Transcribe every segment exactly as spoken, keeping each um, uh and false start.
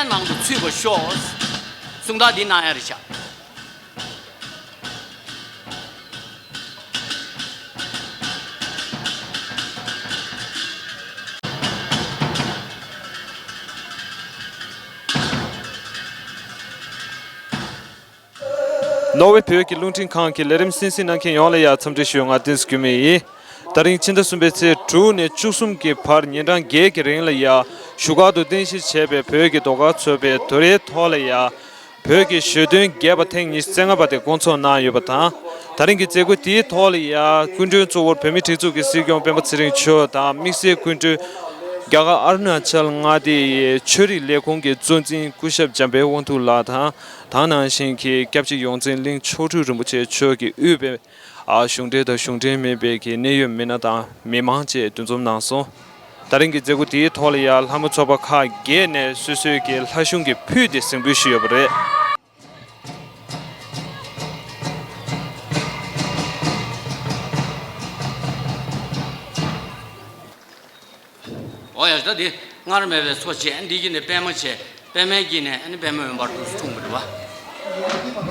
ནང་དུ་ཚུད་པར་ཤོག། གསུང་སྟངས་འདི་གནང་ཡ་རེད་ཤག། ནོར་ཝེ་བོད་ཀྱི་རླུང་འཕྲིན་ཁང་གི་ལས་རིམ་གསན་གཟིགས་གནང་མཁན་ཡོངས་ལ་ཡང་འཚམས་འདྲི་ཞུ། ང་བསྟན་འཛིན་སྐྱོན་མེད་ཡིན། ད་རིང་ཕྱི་ཟླ་གསུམ་པའི་ཚེས་དྲུག་ནས་བཅུ་གསུམ་གྱི་བར་ཉིན་གྲངས་བརྒྱད་ཀྱི་རིང་ལ་ཡང་བཞུགས་སྒར་དུ་རྟེན་གཞི་བྱས་པའི་བོད་ཀྱི་ཟློས་གར་ཚོགས་པའི་དུས་རེའི་ཐོག་ལ་ཡང་བོད་ཀྱི་ཞོ་སྟོན་རྒྱས་པ་ཐེངས་ཉི་ཤུ་རྩ་ལྔ་པ་དེ་བསྐོང་ཚོགས་གནང་ཡོད་པ་དང་། ད་རིང་གི་མཛད་སྒོ་དེའི་ཐོག་ལ་ཡང་སྐུ་མགྲོན་གཙོ་བོར་བོད་མིའི་སྒྲིག་འཛུགས་ཀྱི་སྲིད་སྐྱོང་སྤེན་པ་ཚེ་རིང་མཆོག་དང་། དམིགས་བསལ་སྐུ་མགྲོན་རྒྱ་གར་ཨ་རུ་ན་ཅལ་མངའ་སྡེ་ཡི་ཆོས་རིག་ལས་ཁུངས་ཀྱི་གཙོ་འཛིན་སྐུ་ཞབས་འཇམ་དཔལ་དབང་ཕྱུག་ལགས་དང་། དེ་ནང་བཞིན་གྱི་སྐྱབས་རྗེ་ཡོངས་འཛིན་གླིང་མཆོག་སྤྲུལ་རིན་པོ་ཆེ་མཆོག་གིས་དབུས་པའི་གཞུང་འབྲེལ་དང་གཞུང་འབྲེལ་མིན་པའི་གི་གནད་ཡོད་མི་སྣ་དང་མི་མང་བཅས་འདུ་འཛོམས་གནང་སོང་། ད་རིང་གི་མཛད་སྒོ་དེའི་ཐོག་ལ་ཡང་ལྷ་མོ་ཚོགས་པ་ཁག་བརྒྱད་ནས་སོ་སོའི་གི་ལྷ་གཞུང་གི་ཕུད་དེ་གཟིགས་འབུལ་ཞུས་ཡོད་པ་རེད། འོ་ཡ། ད་འདི་སྔར་མེད་པའི་མཚོ་བྱས། འདི་གི་ནི་པད་མ་བྱས། པད་མའི་གི་ནི་ཨ་ནི་པད་མ་འོད་འབར་དུ་འཁྲུངས་པ་རེད་པ།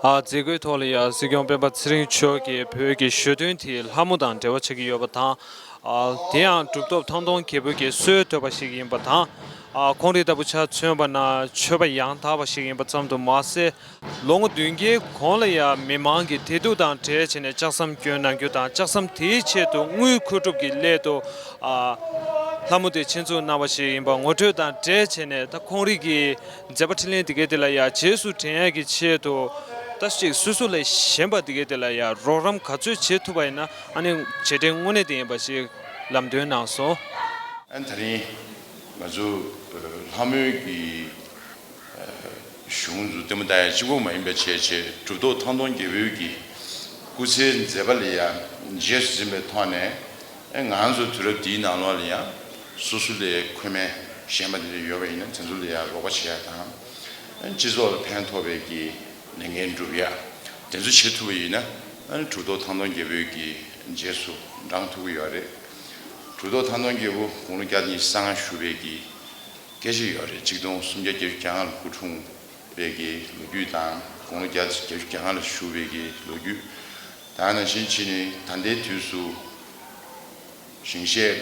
ཨ། མཛད་སྒོའི་ཐོག་ལ་ཡང་སྲིད་སྐྱོང་སྤེན་པ་ཚེ་རིང་མཆོག་གིས་བོད་ཀྱི་ཞོ་སྟོན་དེ་ལྷ་མོ་དང་འབྲེལ་བ་ཆགས་ཀྱི་ཡོད་པ་དང་། ཨ། དེ་ཡང་གྲུབ་ཐོབ་ཐང་སྟོང་རྒྱལ་པོ་གི་སྲོལ་བཏོད་པ་ཞིག་ཡིན་པ་དང་། ཨ། ཁོང་རང་ལྟ་བུ་ཆ་མཚོན་པ་ན་ཆོས་པ་ཡང་དག་པ་ཞིག་ཡིན་པ་ཙམ་དུ་མ་ཟད། ལོ་ངོ་བདུན་བརྒྱའི་གོང་ལ་ཡང་མི་མང་གི་བདེ་སྡུག་དང་འབྲེལ་བྱས་ནས་ལྕགས་ཟམ་བསྐྱོན་གནང་རྒྱུ་དང་། ལྕགས་ཟམ་དེའི་ཆེད་དུ་དངུལ་མཁོ་སྒྲུབ་ཀྱི་སླད་དུ། ཨ། ལྷ་མོ་དེ་ཆེད་འཛུགས་གནང་བ་ཞིག་ཡིན་པ་ངོ་སྤྲོད་དང་འབྲེལ་བྱས་ནས། ད་ཁོང་རང་གི་མཛད་པ་འཕྲིན་ལས་དེ་གའི་དེ་ལ་ཡང་རྗེས་སུ་དྲན་ཡག་གི་ཆེད་དུ། ད་ཅིག་སོ་སོ་ལས་གཞན་པ་དེ་གའི་དེ་ལ་ཡང་རོགས་རམ་ག་ཚོད་བྱེད་ཐུབ་པ་ཡིན་ན། ཨ་ནི་རྗེས་དྲན་དངོས་གནས་དེ་ཡིན་པ་ཞིག་ལམ་སྟོན་གནང་སོང་། ཨ། དེ་རིང་ང་ཚོ་ལྷ་མོའི་གི་གཞུང་ཚོ་ལྟད་མོ་ལྟ་ཡ་གཅིག་པོ་མ་ཡིན་པ་བྱས་བྱས། གྲུབ་ཐོབ་ཐང་སྟོང་རྒྱལ་པོའི་གི་སྐུ་ཚེའི་མཛད་པ་ལ་ཡང་རྗེས་སུ་འཛིན་པའི་ཐོག་ནས། ཨེ། ང་ཚོ་དུས་རབས་འདིའི་ནང་ལོགས་ལ་ཡང་སོ་སོ་ལས་མཁོ་དམན་གཞན་པ་དེ་འདྲ་ཡོད་པ་ཡིན་ན། དེ་ཚོ་ལ་ཡང་རོགས་པ་བྱེད་ཡ་དང་། ཨེ། སྤྱི་ཚོགས་ལ་ཕན་ཐོགས་པའི་གི་ལས་འགན་སྒྲུབ་ཡ། དེ་ཚོ་བྱེད་ཐུབ་པ་ཡིན་ན། ཨེ། གྲུབ་ཐོབ་ཐང་སྟོང་རྒྱལ་པོའི་གི་རྗེས་སུ་འབྲང་ཐུབ་ཀྱི་ཡོད་རེད། གྲུབ་ཐོབ་ཐང་སྟོང་རྒྱལ་པོ་དགུང་ལོ་བརྒྱ་དང་ཉི་ཤུ་རྩ་ལྔ་བཞུགས་པའི་གི་སྐད་ཆ་ཡོད་རེད། ཆིག་སྟོང་སུམ་བརྒྱ་བརྒྱད་ཅུ་གྱ་ལྔ་ལ་སྐུ་འཁྲུངས་པའི་གི་ལོ་རྒྱུས་དང་། དགུང་ལོ་བརྒྱ་བརྒྱད་ཅུ་གྱ་ལྔ་ལ་བཞུགས་པའི་གི་ལོ་རྒྱུས། ད་ནང་བཞིན་བྱས་ནས་ད་ལྟའི་དུས་སུ་ཞིང་གཤེགས་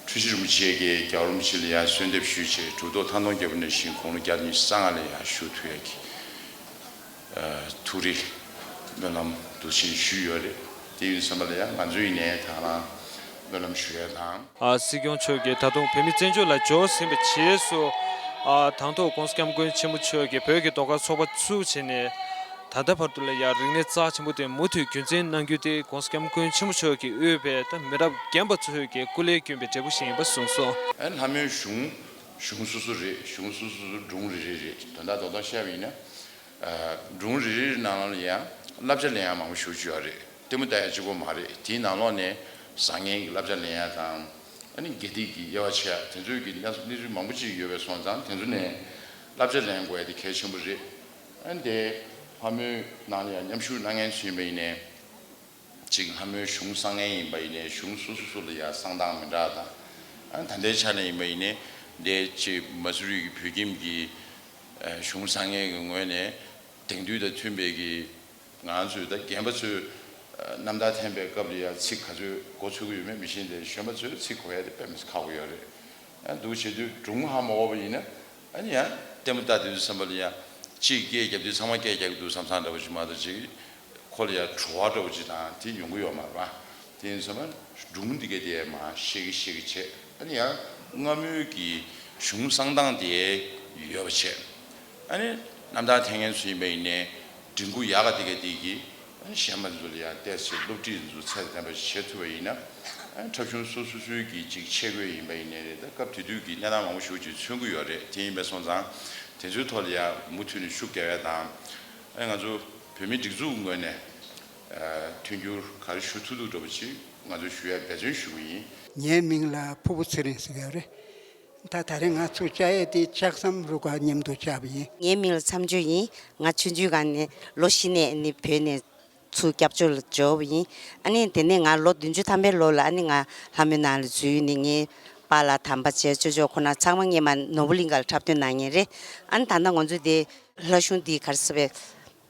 འཁྲུལ་ཞིག་རིན་པོ་ཆེ་གིས་རྒྱལ་བ་རིན་པོ་ཆེ་ལ་ཡང་གསོལ་འདེབས་ཞུས་བྱས། གྲུབ་ཐོབ་ཐང་སྟོང་རྒྱལ་པོ་ནང་བཞིན་དགུང་ལོ་བརྒྱ་དང་ཉི་ཤུ་རྩ་ལྔ་ལ་ཡང་བཞུགས་ཐུབ་ཡ་གི་ཐུགས་རེ་སྨོན་ལམ་འདུ་ཤེས་ཞུས་ཡོད་རེད། དེ་ཡིན་བསམ་པ་ལ་ཡང་ང་ཚོ་ཡིན་ནའི་དང་བླངས་སྨོན་ལམ་ཞུ་ཡ་དང་། ཨ། སྲིད་སྐྱོང་མཆོག་གིས་ད་དུང་བོད་མི་བཙན་བྱོལ་ལ་འབྱོར་ཟིན་པའི་རྗེས་སུ། ཨ། དང་ཐོག་༸གོང་ས་༸སྐྱབས་མགོན་ཆེན་པོ་མཆོག་གིས་བོད་ཀྱི་ཟློས་གར་ཚོགས་པ་བཙུགས་བྱས་ནས། ད་ལྟ་བར་དུ་ལ་ཡང་རིག་གནས་རྩ་ཆེན་པོ་དེ་མུ་མཐུད་རྒྱུན་འཛིན་གནང་རྒྱུ་དེ་༸གོང་ས་༸སྐྱབས་མགོན་ཆེན་པོ་མཆོག་གིས་དབུས་པའི་ད་མི་རབས་རྒན་པ་ཚོའི་གི་སྐུ་ལས་བསྐྱོན་པའི་འབྲས་བུ་ཞིག་ཡིན་པ་གསུངས་སོང་། ཨ། ལྷ་མོའི་གཞུང་། གཞུང་སོ་སོ་རེད། གཞུང་སོ་སོ་སོ་སོ་སྒྲུང་རེ་རེ་རེད། དོན་དག་རྡོག་རྡོག་བཤད་པ་ཡིན་ན། ཨ། སྒྲུང་རེ་རེ་རེ་ནང་ལ་ཡང་བསླབ་བྱ་ལེན་ཡག་མང་པོ་ཞེ་པོ་ཅིག་ཡོད་རེད། ལྟད་མོ་ལྟ་ཡག་གཅིག་པོ་མ་རེད། དེའི་ནང་ལོགས་ནས་བཟང་ངན་གྱི་བསླབ་བྱ་ལེན་ཡག་དང་། ཨ་ནི་དགེ་སྡིག་གི་དབྱེ་བ་ཕྱེ་ཡག། དེ་ཚོའི་གི་གནས་ཚུལ་སྣེ་རིགས་མང་པོ་ཅིག་ཡོད་པ་སོང་ཙང་། དེ་ཚོ་ནས་བསླབ་བྱ་ལེན་དགོས་ཡག་དེ་གལ་ཆེན་པོ་རེད། ཨ་ནི་དེ་ལྷ་མོའི་ནང་ལ་ཡང་མཉམ་ཞུགས་གནང་མཁན་ཚོ་ཡིན་པ་ཡིན་ནའི། གཅིག་ལྷ་མོའི་གཞུང་བསྲང་མཁན་ཡིན་པ་ཡིན་ནའི། གཞུང་སོ་སོ་སོ་ལ་ཡང་བསྲང་སྟངས་མི་འདྲ་དང་། ཨ། ད་ལྟའི་ཆ་ནས་ཡིན་པ་ཡིན་ནའི། འདི་གཅིག་མ་སུ་རི་གི་བོད་ཁྱིམ་གྱི་ཨ་གཞུང་བསྲང་མཁན་གྱི་ངོས་ནས་དེང་དུས་དང་མཐུན་པའི་གི། ང་ཚོས་ད་རྒན་པ་ཚོས་ཨ་རྣམ་ཐར་འཐེན་པའི་སྐབས་ལ་ཡང་ཚིག་ག་ཚོད་མགོ་ཚོད་ཀྱི་ཡོད་མེད་མི་ཤེས་ཏེ། གཞོན་པ་ཚོས་ཚིག་གོ་ཡ་དེ་དཔེ་མི་སྲིད་ཁག་པོ་ཡོད་རེད། ཨ། འདུག་བྱེད་དུས་སྒྲུང་ཧ་མ་གོ་བ་ཡིན་ན། ཨ་ནི་ཡང་ལྟད་མོ་ལྟ་དུས་བསམ་པ་ལ་ཡང་གཅིག་སྐད་རྒྱབ་དུས་ཚང་མ་སྐད་རྒྱག་གི་འདུག་བསམ་བསམ་འདྲ་པོ་ཞིག་མ་གཏོགས། ཅིག་ཁོ་ལ་ཡང་བྲོ་བ་འདྲ་པོ་ཅིག་དང་དེ་ཡོང་གི་ཡོད་མ་རེད་པ། དེ་ཡིན་ཙང་སྒྲུང་འདི་ག་དེ་མར་ཤེས་ཀྱི་ཤེས་ཀྱི་བྱས། ཨ་ནི་ཡང་སྔ་མོའི་གི་གཞུང་བསྲང་སྟངས་དེ་ཡོད་པ་བྱས། ཨ་ནི་རྣམ་ཐར་འཐེན་མཁན་ཚོ་ཡིན་པ་ཡིན་ནའི་མགྲིན་ཁུག་ཡག་ག་དེ་ག་དེ་གིས། ཨ་ནི་གཞན་པ་ཚོ་ལ་ཡང་བལྟས་ཚེ་སློབ་ཁྲིད་ཚོ་ཚད་ལྡན་པ་ཞིག་བྱེད་ཐུབ་པ་ཡིན་ན། ཨ་ནི་འཁྲབ་གཞུང་སོ་སོ་སོའི་གི་ཅིག་ཆས་གོས་ཡིན་པ་ཡིན་ནའི་རེད། ད་སྐབས་དེ་དུས་ཀྱི་གནས་སྟངས་མང་པོ་ཞེ་པོ་ཅིག་མཚོན་གྱི་ཡོད་རེད། དེ་ཡིན་པ་སོང་ཙང་དེ་ཚོའི་ཐོག་ལ་ཡང་མུ་མཐུད་ནས་ཤུགས་རྒྱག་ཡ་དང་། ཨ་ནི་ང་ཚོ་ བོད་མི་སྒྲིག་འཛུགས་ངོས་ནས་ཨ་མཐུན་འགྱུར་ག་རེ་ཞུ་ཐུབ་ཐུབ་འདྲ་པོ་ཅིག་ང་ཚོས་ཞུ་ཡ་འབད་བརྩོན་ཞུ་གི་ཡིན། ངའི་མིང་ལ་ཕུར་བུ་ཚེ་རིང་ཟེར་གྱི་ཡོད་རེད། ད་ད་རེས་ང་ཚུར་བཅར་ཡས་དེ་ལྕགས་ཟམ་རུ་ཁག་མཉམ་དུ་བཅར་བ་ཡིན། ངའི་མིང་ལ་མཚམས་སྦྱོར་ཡིན། ང་ཆུང་ཆུང་སྒང་ནས་ལོ་བཞི་ནས་ནི་བོད་ནས་ཚུར་སྐྱབས་བཅོལ་ལ་འབྱོར་བ་ཡིན། ཨ་ནི་དེ་ནས་ང་ལོ་བདུན་ཅུ་ཐམ་པའི་ལོ་ལ་ཨ་ནི་ང་ལྷ་མོའི་ནང་ལ་འཛུལ་ནས། ངའི་པཱ་ལགས་དམ་པ་བྱས་ཅོ་ཅོ་ཁོ་ན་ཚང་མ་སྔས་མ་ནོར་བུ་གླིང་ག་ལ་འཁྲབ་སྟོན་གནང་མཁན་རེད། ཨ་ནི་ད་ལྟ་ང་ཚོ་དེ་ལྷ་གཞུང་འདི་ག་རེ་ཟེར་བས།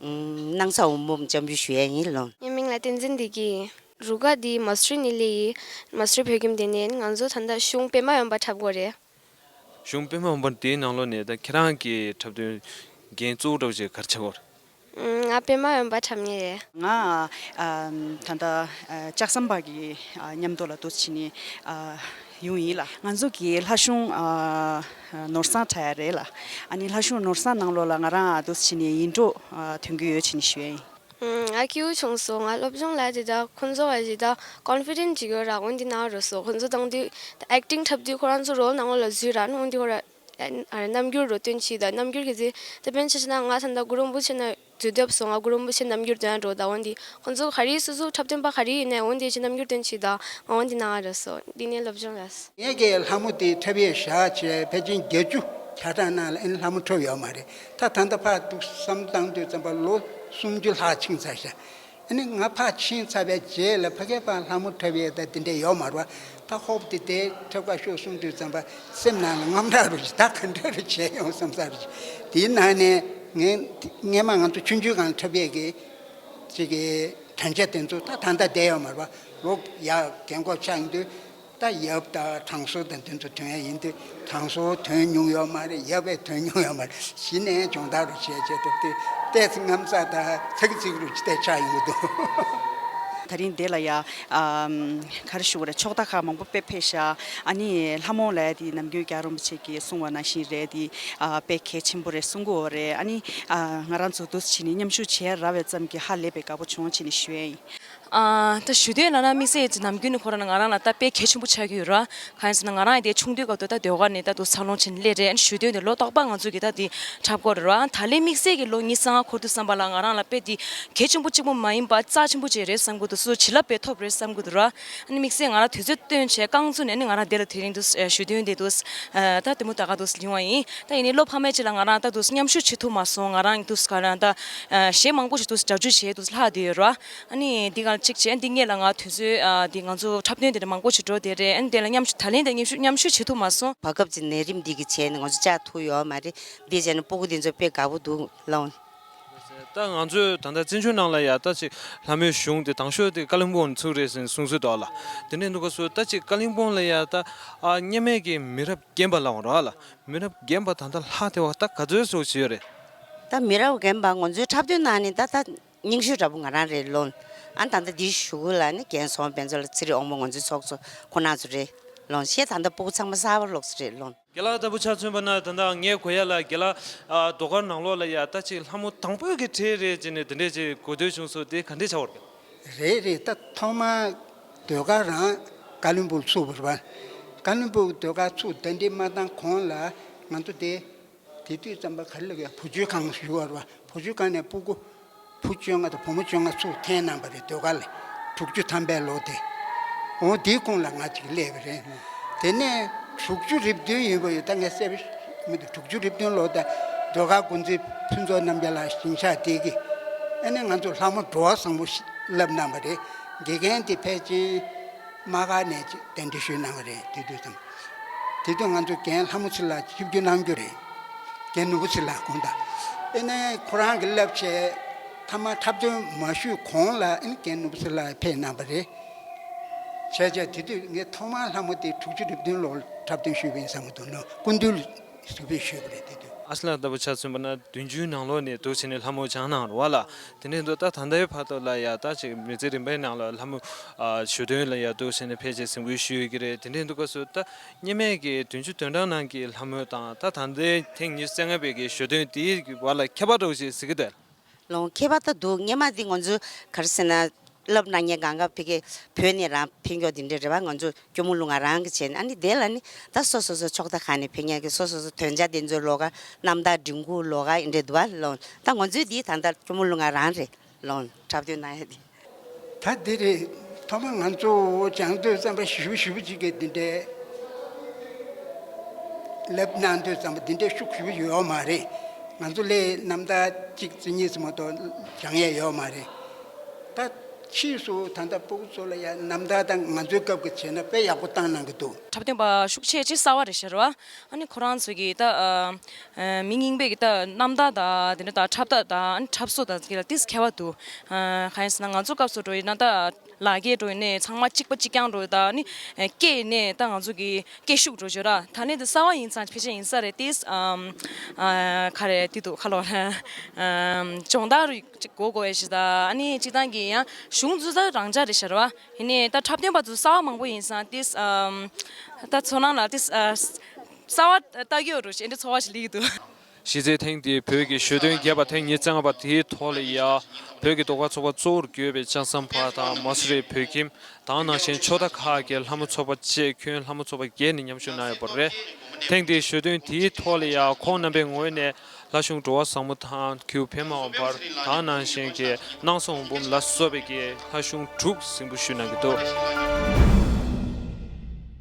ཨུམ། སྣང་ཚ་འོམ་འོམ་འཇམ་པོ་ཞུ་ཡས་ཡིན་ལོ། ངའི་མིང་ལ་བསྟན་འཛིན་བདེ་སྐྱིད་ཡིན། རུ་ཁག་འདི་མ་སུ་རི་ནས་སླེབས་ཡིན། མ་སུ་རི་བོད་ཁྱིམ་དེ་ནས་ང་ཚོ་ད་ལྟ་གཞུང་པད་མ་འོད་འབར་འཁྲབ་དགོས་རེད། གཞུང་པད་མ་འོད་འབར་དེའི་ནང་ལོགས་ནས་ད་ཁྱེད་རང་གི་འཁྲབ་སྟོན་འགན་གཙོ་བོ་འདྲ་བོ་ཅིག་ག་རེ་ཆགས་ཀྱི་ཡོད་རེད། ཨུམ། ང་པད་མ་འོད་འབར་འཁྲབ་མཁན་རེད། ང་ཨ་ད་ལྟ་ཨ་ལྕགས་ཟམ་པ་གི་ཨ་མཉམ་དུ་ལ་འདུག་སེ་བྱས་ནས་ཨ་ཡོང་ཡིན་ལ། ང་ཚོ་གི་ལྷ་གཞུང་ཨ་ནོར་བཟང་འཁྲབ་ཡ་རེད་ལ། ཨ་ནི་ལྷ་གཞུང་ནོར་བཟང་ནང་ལོགས་ལ་ང་རང་ཨ་འདུག་སེ་བྱས་ནས་ཡིག་འབྲུ་ཨ་ཐོན་གྱི་ཡོད་བྱས་ནས་ཞུ་ཡ་ཡིན། ཨུམ། ང་སྐྱིད་པོ་བྱུང་སོང་། ང་སློབ་སྦྱོང་ལ་དེ་དག་ཁོང་ཚོ་ལ་དེ་དག་ཀོན་ཕི་ཌེན་ཊི་ཅིག་ཡོད་ར། འོན་ཏེ་ནང་རུ་སོ་ཁོང་ཚོ་དང་དུས་ཨེག་ཊིང་འཁྲབ་དུས་ཁོ་རང་ཚོ་རོལ་ནང་ལོགས་ལ་འཛུལ་ར། འོན་ཏེ་ཁོ་ར་ཨ་རྣམ་འགྱུར་རུ་སྟོན་ཅིག་དང་། རྣམ་འགྱུར་གྱི་ཚེ་དེ་བན་ཆ་ཆ་ན་ང་ད་ལྟ་གུ་རུ་རིན་པོ་ཆེ་ན་འཛུལ་སྡོད་སོང་། ང་གུ་རུ་རིན་པོ་ཆེ་རྣམ་འགྱུར་སྟོན་འགྲོ་ད། འོན་ཏེ་ཁོང་ཚོ་ག་རེ་སོ་སོ་འཁྲབ་སྟོན་པ་ག་རེ་ཡིན་ནའི་འོན་ཏེ་ཅི་རྣམ་འགྱུར་སྟོན་ཅིག་དང་། ང་འོན་ཏེ་ནང་རུ་སོ་འདི་ནས་སློབ་སྦྱོང་ལ། ངས་ཀྱི་ལྷ་མོ་དེ་འཁྲབ་ཡས་བཞག་བྱས་ཕལ་ཆེར་བརྒྱད་ཅུ་གྱ་གྲངས་ནང་ལ་ཨེ་ནི་ལྷ་མོ་འཁྲབ་ཡོད་མ་རེད། ད་ད་ལྟ་ཕར་འདུག་བསམ་བཏང་དུས་ཙམ་པ་ལོ་སུམ་ཅུ་ལྷག་ཕྱིན་ཚར་ཤག་ཨ་ནི་ང་ཕར་ཕྱིན་ཚར་བའི་རྗེས་ལ་ཕ་གིར་ཕར་ལྷ་མོ་འཁྲབ་ཡས་ད་དེ་འདྲས་ཡོད་མ་རེད་བ། ད་ཧོབ་དེ་དེ་འཁྲབ་ཁ་ཤོག་གསུང་དུས་ཙམ་པ་སེམས་ནང་ལ་དངངས་སྐྲག་རུ་ཞིག་ད་ག་འདྲ་རུ་བྱས་ཡོང་བསམ་ས་རུ་ཞིག་དེའི་ནང་ནས་ངས་སྔས་མ་ང་ཚོ་ཆུང་ཆུང་སྒང་འཁྲབ་ཡས་ཀྱི་ཅིག་གི་དྲན་ཆ་དེ་ཚོ་ད་ད་ལྟ་བསྡད་ཡོད་མ་རེད་བ། ལོ་ཡ་རྒན་གོག་ཆགས་ཡོང་དུས། ད་ཡབ་དང་དྲང་སྲོང་དང་དེ་ཚོ་ཐོན་ཡ་ཡིན་དུས་དྲང་སྲོང་ཐོན་མྱོང་ཡོད་མ་རེད། ཡབ་བས་ཐོན་མྱོང་ཡོད་མ་རེད། གཞི་ནས་སྦྱོང་བརྡར་རུ་བྱས་བྱས་འགྲོ་དུས་ཏོག་ཙམ་དངངས་འཚབ་དང་ཚིག་ཚིག་རུ་ཅི་ལྟར་ཆགས་ཡོང་གི་འདུག་ད་རིང་འདི་ལ་ཡ་ཨམ་ག་རེ་ཞུ་དགོས་རེད། ཕྱོགས་མཐའ་ཁག་མང་པོ་དཔེ་ཕེབས་ཤག་ཨ་ནི་ལྷ་མོ་ལ་ཡ་དེ་ནམ་རྒྱུན་རྒྱལ་བ་རིན་པོ་ཆེ་གིས་གསུང་བ་ནང་བཞིན་རེད། དེ་ཨ་དཔེ་གལ་ཆེན་པོ་རེད་གསུང་གི་ཡོད་རེད། ཨ་ནི་ཨ་ང་རང་ཚོ་འདུག་སེ་བྱས་ནས་མཉམ་ཞུགས་བྱས་རག་པའི་ཙམ་གྱིས་ཧ་ལས་པའི་དགའ་པོ་བྱུང་བྱས་ནས་ཞུ་ཡ་ཡིན། ཨ་ད་ཞུ་དོན་ལབ་ན་དམིགས་བསལ་ནམ་རྒྱུན་ནས་ཁོ་རང་ང་རང་ལ་ད་དཔེ་གལ་ཆེན་པོ་ཆགས་ཀྱི་ཡོད་ར། གང་ཡིན་ཟེར་ན་ང་རང་ཡང་དེ་ཆུང་དུས་སྐབས་དུ་ད་ཟློས་གར་ནས་ད་དུ་འཚར་ལོངས་ཕྱིན་སླེབས་རེད། ཨ་ནི་ཞུ་དོན་དེ་ལོ་རྟག་པར་ང་ཚོ་གི་ད་དེ་འཁྲབ་དགོས་རེད་ར། ད་ལན་དམིགས་བསལ་གྱི་ལོ་ཉི་ཤུ་རྩ་ལྔ་འཁོར་དུས་ཙམ་པ་ལ་ང་རང་ལ་དཔེ་དེ་གལ་ཆེན་པོ་གཅིག་པོ་མ་ཡིན་པ་རྩ་ཆེན་པོ་ཅིག་རེད་བསམ་གྱི་འདུག་སུ་བྱིན་རླབས་དཔེ་ཐོབ་རེད་བསམ་གྱི་འདུག་ར། ཨ་ནི་དམིགས་བསལ་ང་རང་དུས་ཚོད་བཏོན་བྱས་རྐང་བཙུགས་ནས་ནི་ང་རང་དེ་ལ་དེ་རིང་དུ་ཞུ་དོན་དེ་དུ་ད་དེ་མོ་ད་ག་དུ་ཡོང་བ་ཡིན། ད་ཡིན་ནའི་ལོ་ཕ་མའི་ཅིག་ལ་ང་རང་ད་དུ་མཉམ་ཞུགས་བྱེད་ཐུབ་མ་སོང་། ང་རང་དུ་ག་རང་ད་གཞས་མང་པོ་ཞིག་དུ་སྒྲ་སྒྱུར་བྱས་དུ་ལྷག་བསྡད་ཡོད་ར། ཨ་ནི་འདི་ག་གཅིག་བྱས་འདི་སྔས་ལ་ང་དུས་ཚོད་ཨ་འདི་ང་ཚོ་འཁྲབ་སྟོན་དེ་འདྲ་མང་པོ་ཞིག་འགྲོ་བསྡད་རེད། ཨ་ནི་དེ་ལ་མཉམ་ཞུགས་ད་ལན་དེ་མཉམ་ཞུགས་མཉམ་ཞུགས་བྱེད་ཐུབ་མ་སོང་། བར་སྐབས་ཀྱི་ནད་རིམས་འདི་གི་བྱས་ནས་ང་ཚོ་བཅར་ཐུབ་ཡོད་མ་རེད། འདི་བྱས་ནས་སྤུ་གུ་འདི་ཚོ་དཔེ་དགའ་པོ་འདུག་ལོང་། ད་ང་ཚོས་ད་ལྟ་བཙན་བྱོལ་ནང་ལ་ཡ་ད་ཅིག་ལྷ་མོའི་གཞུང་དེ་དང་ཤོས་དེ་ཀ་ལིམ་པོང་ཚུགས་རེད་ཟེར་གསུངས་སྲོལ་འདུག་ལ། དེ་འདྲ་འདུག་ག་སོ་ད་ཅིག་ཀ་ལིམ་པོང་ལ་ཡ་ད་ཨ་སྔས་མའི་གི་མི་རབས་རྒན་པ་ལ་འོང་རོགས་ལ། མི་རབས་རྒན་པ་ད་ལྟ་ལྷག་བསྡད་པ་ད་ག་ཚོད་ཙམ་ཞིག་ཡོད་རེད། ད་མི་རབས་རྒན་པ་ང་ཚོའི་འཁྲབ་སྟོན་ནང་ནས་ད་ད་རྙིང་ཤོས་འདྲ་པོ་ང་རང་རེད་ལོ། ཨ་ད་ལྟ་འདི་གཞུག་གུ་ལ་ནི་རྒན་གསུམ་པ་ཕན་ཚུན་ལ་ཚེ་རིང་དབང་མོ་ང་ཚོའི་ཚོགས་གཙོ་ཁོ་རང་ཚོ་རེད་ལོ། ཞེས་ད་ལྟ་སྤུ་གུ་ཚང་མ་གསར་པ་ལོག་ས་རེད་ལོ། རྒན་ལགས་ལྟ་བུ་ཆ་མཚོན་པ་ན་ད་ལྟ་ངས་གོ་ཡ་ལ་རྒན་ལགས་ཨ་ཟློས་གར་ནང་ལོགས་ལ་ཡ་ད་ཅིག་ལྷ་མོ་དང་པོའི་གི་གྲས་རེད་ཅེས་ནས་དེ་འདྲས་ཅིག་གོ་ཐོས་བྱུང་སོང་། དེ་ག་འདྲས་ཆགས་པ་རེད། རེད་རེད། ད་ཐོག་མ་ཟློས་གར་རང་ཀ་ལིམ་པོང་ཚུགས་པ་རེད་པ། ཀ་ལིམ་པོང་ཟློས་གར་ཚུགས་གདན་འདྲེན་མ་བཏང་གོང་ལ་ང་ཚོ་དེ་དེ་དུས་ཙམ་པ་ག་རེ་ལབ་ཡ་བུ་བཅོལ་ཁང་ཞུ་བ་རེད་པ། བུ་བཅོལ་ཁང་ནས་སྤུ་གུ་བུ་བཅོ་ལྔ་དང་བུ་མོ་བཅོ་ལྔ་ཚུར་འཐེན་གནང་བ་རེད། ཟློས་གར་ལ་དྲུག་ཅུ་ཐམ་པའི་ལོ་དེ། འོ་དེའི་གོང་ལ་ང་ཅིག་སླེབས་པ་རེད། དེ་ནས་དྲུག་ཅུ་རེ་བདུན་ཡིན་པ་ཡོད། ད་ངས་གསལ་པོ་མི་འདུག་དྲུག་ཅུ་རེ་བདུན་ལོ་དེ་ཟློས་གར་འགོ་འཛིན་ཕུན་ཚོགས་རྣམ་རྒྱལ་ལགས་ཞིང་གཤེགས་དེ་གིས་ཨ་ནི་ང་ཚོ་ལྷ་མོ་བྲོ་བ་བཟང་པོ་ཞིག་བསླབ་གནང་བ་རེད། དགེ་རྒན་དེ་ཕལ་ཆེར་དམག་སྒར་ནས་ཅིག་གདན་འདྲེན་ཞུས་གནང་བ་རེད། དེ་དུས་ཙམ་དེ་དུས་ང་ཚོ་རྒན་ལྷ་མོ་ཚེ་ལགས་ཆིབས་བསྒྱུར་གནང་རྒྱུ་རེད། རྒན་ནོར་བུ་ཚེ་ལགས་དགོངས་དག་ཨེ་ནས་ཁོ་རང་གིས་བསླབས་བྱས་ཐ་མ་འཁྲབ་སྟོན་མ་ཞུས་གོང་ལ་ཨེ་ནས་རྒན་ནོར་བུ་ཚེ་ལགས་ཕེབས་གནང་བ་རེད། བྱས་བྱས་དེ་དུས་ངས་ཐོག་མར་ལྷ་མོ་དེ་དྲུག་ཅུ་རེ་བདུན་ལོར་འཁྲབ་སྟོན་ཞུས་པ་ཡིན་བསམ་གྱི་འདུག་ནོ། སྐུ་མདུན་ཞུས་པ་རེད་དེ་དུས། ཨ་ཤ་ལགས་ལྟ་བུ་ཆ་མཚོན་པ་ན་བདུན་ཅུའི་ནང་ལོགས་ནས་འདུག་བྱས་ནས་ལྷ་མོ་སྦྱངས་གནང་རེད་བ་ལ། དེ་འདྲས་འདུག་ད་ད་ལྟའི་བར་དུ་ལ་ཡ་ད་ཅིག་མི་ཚེ་རིམ་པའི་ནང་ལ་ལྷ་མོ་ཨ་ཞུ་དོན་ལ་ཡ་འདུག་བྱས་ནས་ཕལ་ཆེར་གཟིགས་འབུལ་ཞུ་ཡོད་ཀྱི་རེད། དེ་འདྲས་འདུག་ག་སོ་ད་སྔས་མའི་གི་བདུན་ཅུ་དོན་གྲངས་ནང་གི་ལྷ་མོ་དང་ད་ད་ལྟའི་ཐེངས་ཉི་ཤུ་རྩ་ལྔ་པའི་གི་ཞུ་དོན་དེའི་བར་ལ་ཁྱད་པར་འདྲ་བོ་ཞིག་གཟིགས་ཀྱི་འདུག་ལོང་ཁྱད་པར་ད་འདུག་སྔས་མ་འདི་ང་ཚོ་ག་རེ་ཟེར་ན་བསླབ་གནང་མཁན་སྒང་ག་ཕ་གི་བོད་ནས་རང་ཕེབས་མགྱོགས་འདི་འདྲ་རེད་བ། ང་ཚོ་སྐྱོར་མོ་ལུང་པ་རང་གི་བྱས་ནས་ཨ་ནི་དེ་ལ་ནི་ད་སོ་སོ་སོ་ཕྱོགས་མཐའ་ཁག་ནས་ཕེབས་མཁན་གི་སོ་སོ་སོ་དོན་བྱ་དེ་ཚོའི་ལོགས་ཀ་རྣམ་ཐར་མགྲིན་ཁུག་ལོགས་ཀ་འདི་འདྲ་འདུག་བ་ལོང་། ད་ང་ཚོའི་འདི་ད་ལྟ་སྐྱོར་མོ་ལུང་པ་རང་རེད། ལོང་འཁྲབ་སྟོན་གནང་ཡ་དེ། ད་འདི་རེད། ཐོག་མ་ང་ཚོ་སྦྱང་དུས་ཙམ་པ་ཞེ་པོ་ཞེ་པོ་ཅིག་གི་འདི་འདྲའི་ལབ་གནང་དུས་ཙམ་པ་འདི་འདྲའི་ཤུགས་ཞེ་པོ་ཡོད་མ་རེད། ང་ཚོ་ལས་རྣམ་ཐར་གཅིག་ཙམ་གཉིས་ཙམ་མ་གཏོགས་སྦྱང་ཡ་ཡོད་མ་རེད། ད་ཕྱིས་སུ་ད་ལྟ་སྤུ་གུ་ཚོ་ལ་ཡ་རྣམ་ཐར་དང་ང་ཚོའི་སྐབས་ཀྱི་བྱས་ན་དཔེ་ཡག་པོ་བཏང་གནང་གི་འདུག་འཁྲབ་སྟོན་པ་ཤུགས་ཆེ་ཆེ་གསར་བ་རེད་ཤག་ར། ཨ་ནི་ཁོ་རང་ཚོ་གི་ད་ཨ་མི་རྙིང་པའི་གི་ད་རྣམ་ཐར་དང་དེ་འདྲ་ད་འཁྲབ་སྟོན་དང་ཨ་ནི་འཁྲབ་སྲོལ་དང་གི་ལ་ཏིས་ཁྱད་པར་འདུག་གང་ཡིན་ཟེར་ན་ང་ཚོ་སྐབས་སུ་འགྲོ་ཡིན་ན་ད་ལག་སྐྱེས་འགྲོ་ཡིན་ནས་ཚང་མ་གཅིག་པ་གཅིག་རྐྱང་འགྲོ་ད་ཨ་ནི་སྐྱེས་ནས་ད་ང་ཚོ་གི་སྐད་ཤུགས་འགྲོ་བརྗོད་ར། ད་ནི་འདི་གསར་བ་ཡིན་ཙང་ཕལ་ཆེར་ཡིན་ས་རེད། ཏིས་ཨམ་ཨ་ག་རེ་དེ་འདུག་ཁ་ལོ་ཨམ་སྦྱོང་བརྡར་ཅིག་གོ་དགོས་ཡ་ཞིག་ད་ཨ་ནི་སྤྱི་བཏང་གི་ཡང་གཞུང་འཛུགས་ས་རང་འཇགས་རེད་ཤག་ར་བ། ཡིན་ནའི་ད་འཁྲབ་སྟོན་པ་ཚོ་གསར་བ་མང་པོ་ཡིན་ཙང་ཏིས་ཨམ་ད་ཚོར་སྣང་ལ་ཏིས་ཨ་གསར་བ་ལྟ་གི་ཡོད་རུ་ཞེ་འདྲ་ཚོར་བ་ཞིག་སླེབས་ཀྱི་འདུག་གཞི་རྩའི་ཐེངས་འདིའི་བོད་ཀྱི་ཞོ་སྟོན་རྒྱས་པ་ཐེངས་ཉེར་ལྔ་པ་དེའི་ཐོག་ལ་ཡ། བོད་ཀྱི་ཟློས་གར་ཚོགས་པ་གཙོ་བོར་གྱུར་པའི་ལྕང་ཟམ་བར་དང་མ་སུ་རི་བོད་ཁྱིམ་དང་ནང་བཞིན་ཕྱོགས་མཐའ་ཁག་གི་ལྷ་མོ་ཚོགས་པ་བཅས་ཁྱོན་ལྷ་མོ་ཚོགས་པ་བརྒྱད་ནས་མཉམ་ཞུགས་གནང་ཡོད་པ་རེད། ཐེངས་འདིའི་ཞོ་སྟོན་དེའི་ཐོག་ལ་ཡ་ཁོང་རྣམ་པའི་ངོས་ནས་ལྷ་གཞུང་འགྲོ་བ་བཟང་མོ་དང་གུས་པ་འཕེལ་མ་འོད་འབར་དང་ནང་བཞིན་གྱི་སྣང་སྲིད་འོད་འབུམ་ལ་སོགས་པའི་གི་ལྷ་གཞུང་དྲུག་གཟིགས་འབུལ་ཞུས་གནང་གི་འདུག